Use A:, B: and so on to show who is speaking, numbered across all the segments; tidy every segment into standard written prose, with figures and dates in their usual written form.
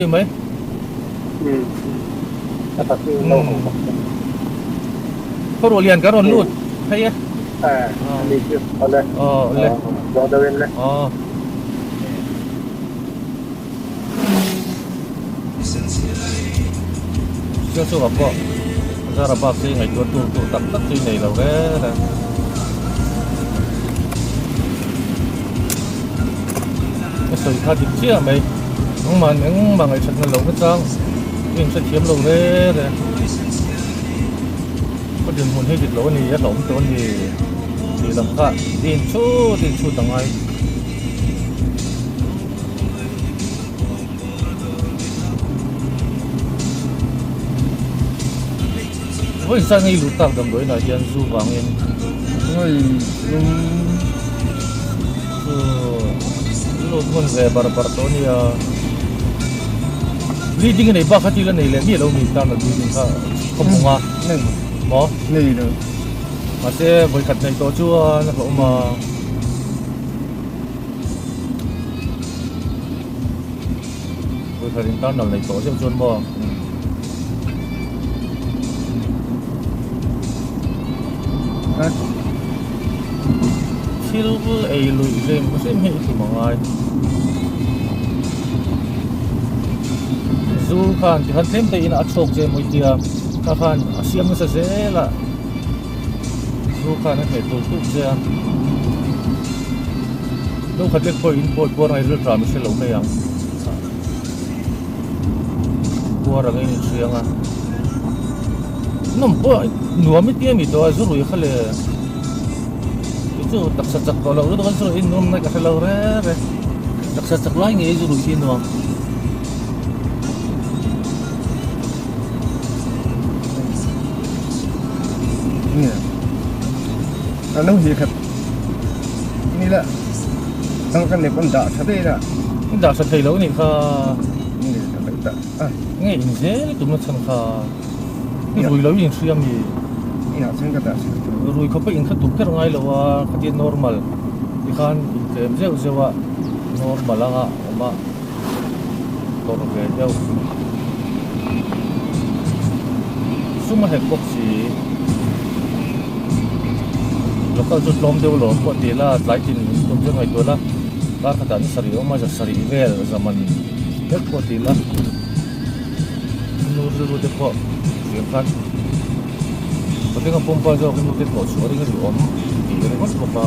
A: Mai. Khaw lian kan rawn lut phei e. Aw le. Aw. Sial chungah pawh zara bak chu ngaihtuah tur tur tak tak chu i nei lo reng reng. Ka sawi kha dik chiah mai. Engmah engmah ngaihṭhatna lo ka chang i inhrethiam lo re re. Ka dinhmun hi dik lo a ni, a hlauhawm tawh a ni tih lam kha i inchhut i inchhut a ngai. Vawi zan i luh tak damdawiinah hian zu vangin chu lut hmun ve bar bar tawh a nia. Bleeding a nei bak kha thil a nei leh miah lo mi tan a bleeding kha khawmawng a maw?
B: Nei lo.
A: Mahse vawikhat nei tawh chuan a hlauhawm a. Vawikhat internal nei tawh zeuh chuan maw? Thil ei luih hrim hrim hi i tum a ngai. Zu khan tikhan tlem te in a chhawk che mawi tia kha khan a siam nasa zel a zu khan a hneh tul tul che a. No khat lek pawh in pawi puar ngai ril tram i hre lo mai ang. Puar ang in inhriang a. Nawm pawh nuam i tia mi tawh a zu rui kha le. Kei chu taksa chak tawh loh lutuk a zu rui nuam nai ka hre lo reng reng. Taksa chak lai ngei zu rui hi nuam.
B: Nge a no hi khat ni la ang kan nei pawn dah tha daih la.
A: Dah tha thei lo nih kha.
B: Nge ka lo dah a.
A: Nge in zel tumna chhan kha i rui lo in hria mi.
B: Inah chuan ka dah tha
A: tawh. Rui khawpa in kha tum kher ngai lo a khatia normal tikhan in tlem zeuh zeuh a normal anga awm a tawrh ve deuh. Sum a hek bawk si. Local chu tlawm deuh lo pawh ti la tlai tin in tum chu ngaihtuah la kar khatah ni sarih awm a za sarih vel zaman vek pawh ti la nu rilru te pawh tiang khan patling a pumpa zawk nu te thawh chhuah ring a duh awm tih ringawt bawk a.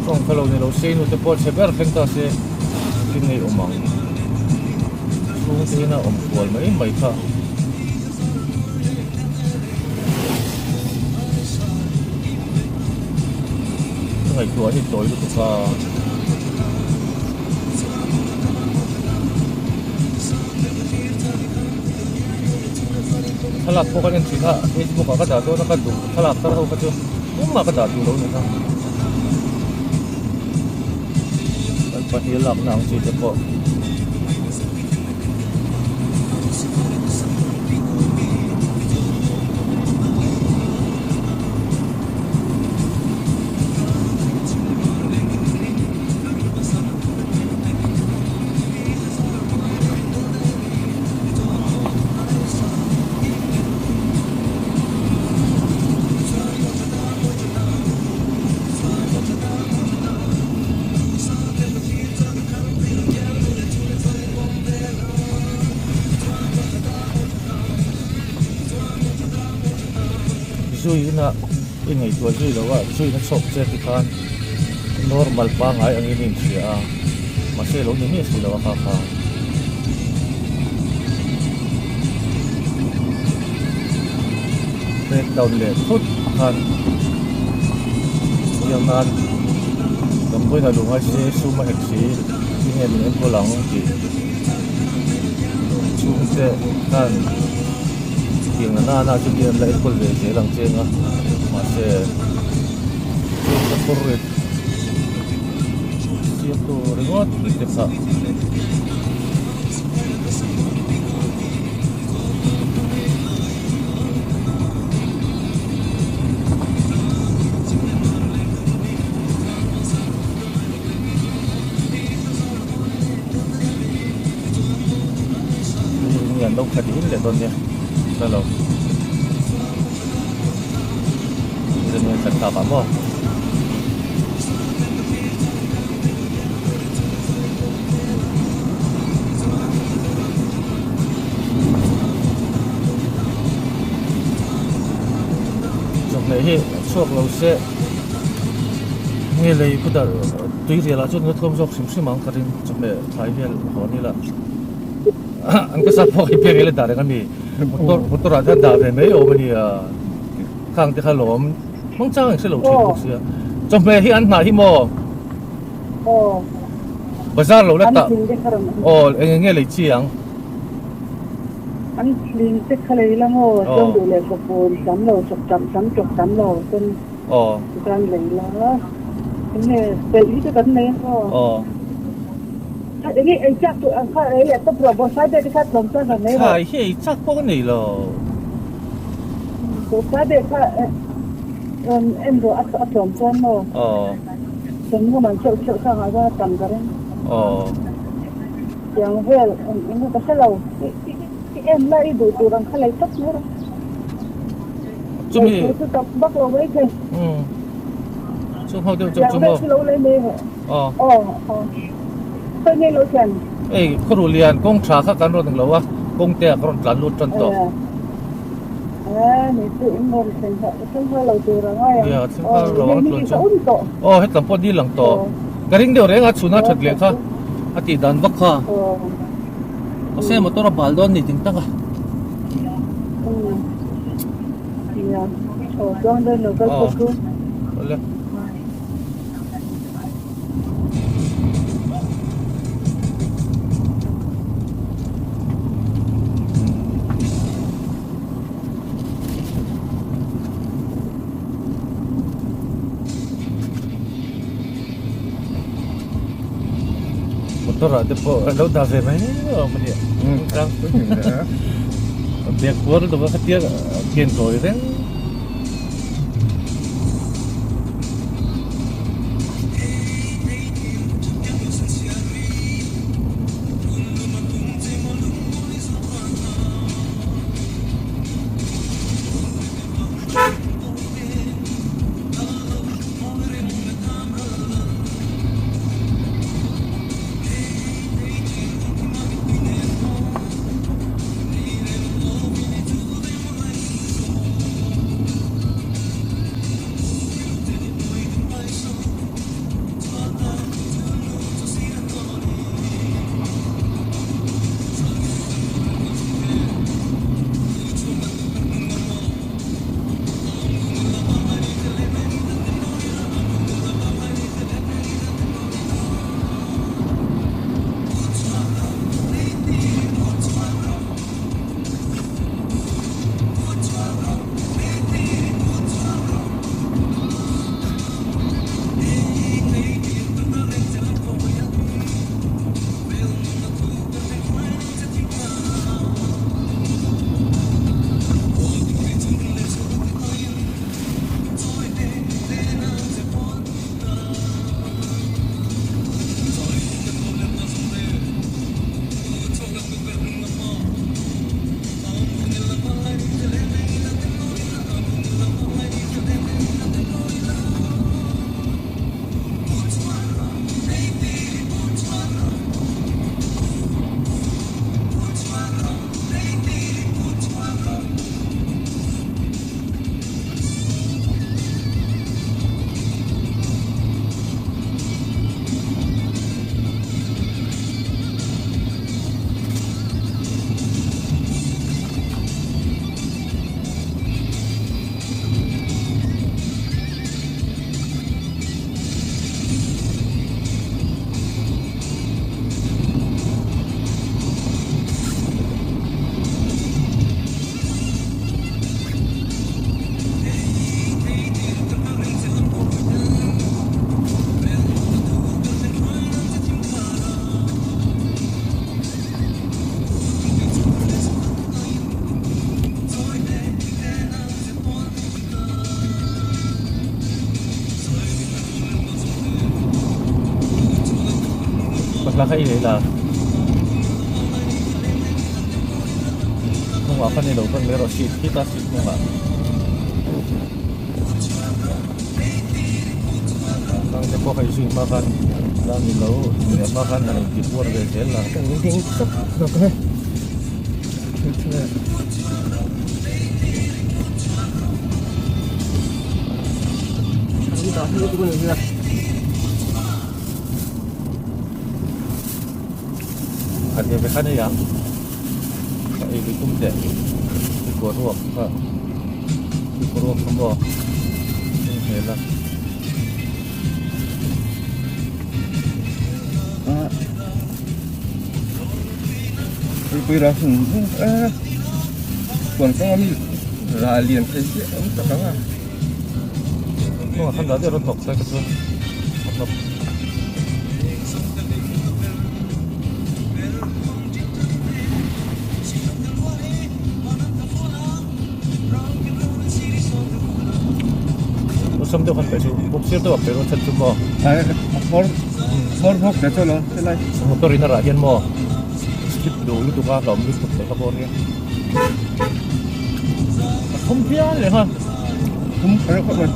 A: Strong kha lo ni lo se nu te pawh chhe ber thleng ta se thil ngei awm ang chhung te hian a awm kual mai mai kha. Ka ngaihtuah hi tawi lutuk a. Thlalak pawh kan en thin a Facebook ah ka dah dawn a ka duh thlalak thar ho kha chu tumah ka dah duh lo a ni kha. Kan pahnih lakna ang chi te pawh. Zuiin a i ngaihtuah zui lo a, zuiin a chhawk che tikhan normal pangngai angin i inhria a, mahse lo ni miah si lo a kha kha. Breakdown leh thut khan biak nan damdawiin a luh ngai se sum a hek si tinge min enkawl ang tih chhungte khan tiang na nana chu bian la enkawl ve zel ang cheng a mahse chhungte phur rit siam tur ringawt te kha. an lo khat in leh dawn nia hre lo Zan in khat tak ah maw. Chawhmeh hi chhuak lo se nge lei khu darh tui rial ah chuan ka tlawm zawk hrim hrim ang ka ring chawhmeh thlai vel haw ni la an ka sap pawh hi pek ila dah reng a mi motor motor ah hian dah ve mai awm a nia khang te kha lawm hmang chang ang hre lo thin bawk sia chawhmeh hi an hnah hi maw bazar lo la tah aw eng eng nge lei chi ang.
C: An thling te kha lei la maw chuan duh leh chawpun tam lo chawp tam tam chawp tam lo chuan chuan lei la eng nge pelh hi chu kan nei maw eng nge ei chak tur ang kha ei leh tawp rawh bawrhsai bek te kha tlawm chuan rawn nei rawh.
A: Thlai hi ei chak pawh ka nei lo.
C: Bawrhsai bek kha rawn en rawh a tlawm chuan maw sawmnga man cheuh cheuh kha angah chuan a tam ka ring. Tiang vel eng eng ka hre lo. I en la i duh tur ang kha lei tawp mai rawh.
A: Chumi.
C: Lei tur chu tawp vak lo mai thei.
A: Umm. Chu ho deuh chauh chu maw.
C: Tiang vel chu lo lei mai rawh.
A: Aw.
C: Aw aw. Khawi nge lo thlen?
A: Ei khawruh lian kawng tha kha kan rawn englo a, kawng te ah ka rawn tlan lut tan tawh.
C: Aaa ni chu in rawn thlen hauh thleng hauh lo tur a ngai ang.
A: Nia thleng hauh lo ang tluan chu.
C: Aw ni tawh.
A: Aw hetlam pawh ni lang tawh. Ka ring deuh reng a chhuna that leh kha a tih dan vak kha. Mahse motor a bal dawn ni ting tak a. Aw awle. Motor ah te pawh an lo dah ve mai awm a nia bag puar lutuk a khatia ken tawi reng. Pakla kha i lei la. Hnungah khan i lo kal mai rawh seat khita seat hnungah. Kang te pawh hei zui hma khan tlang i lo leh hma khan han inti puar ve zel la.
B: Kan ding chawp zawk a.
A: Khat ve khan ei ang. Ka ei lui tum teh. I kawr ruak kha. I kawr ruak kha maw. Eng hmel a.
B: Pui ra hung hung a. Tuan kawng ami ra lian thei chiah awm tak ang a.
A: Kawngah khan dah deuh rawn hnawk sai ka chuan a hnawk. Awlsam deuh khan paih chu bawk sir deuh a paih rual chhan chu maw.
B: Ai a hmawr hmawr bawk ta chu lo helai.
A: Motor in a rah hian maw slip duh lutuk a hlauhawm lutuk teh kha pawh nia. A thum phian leh nghal.
B: Thum kher khawp mai.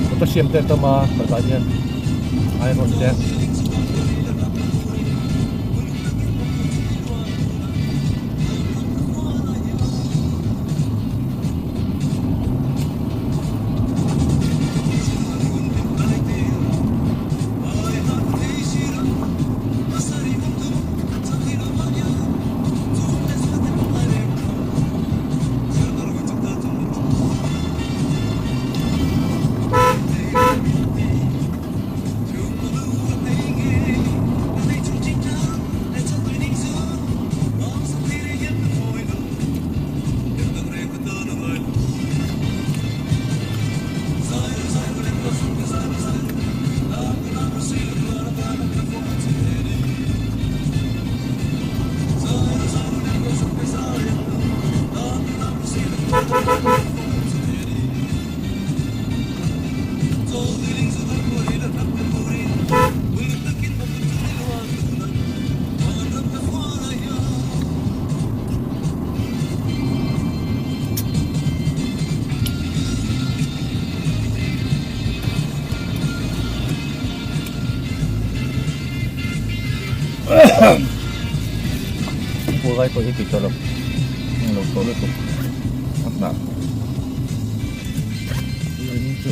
A: Potassium te an tam a kalhah hian iron te. Pur lai pawh hi tih tawh lo englo tawh lutuk a hnah rin chu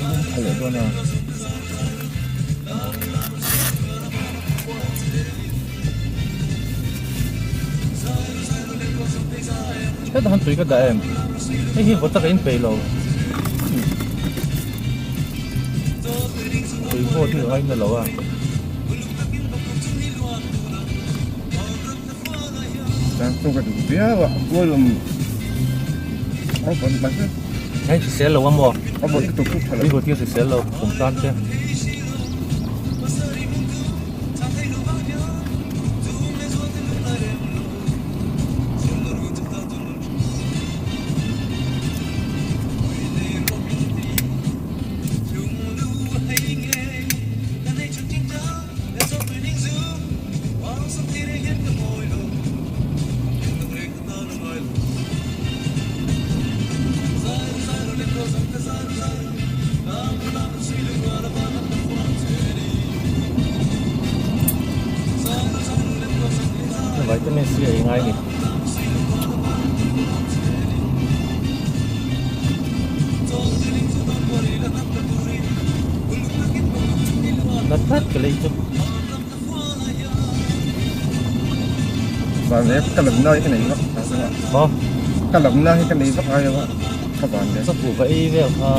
A: a lum tha leh dawn a. Hetah han tui ka dah em hei hi vawt taka in peih lo tui vawt hi ka ngaina lo a. Hei hrisel lo a maw tui vawt hi a hrisel lo kum tan te. Vitamin C a ei ngai ni. Na tlat ka lei chu.
B: Van leh ka lam na hi ka nei vak
A: Maw?
B: Ka lam na hi ka nei vak ngai lo a ka van leh.
A: Ka buh va ei vel kha.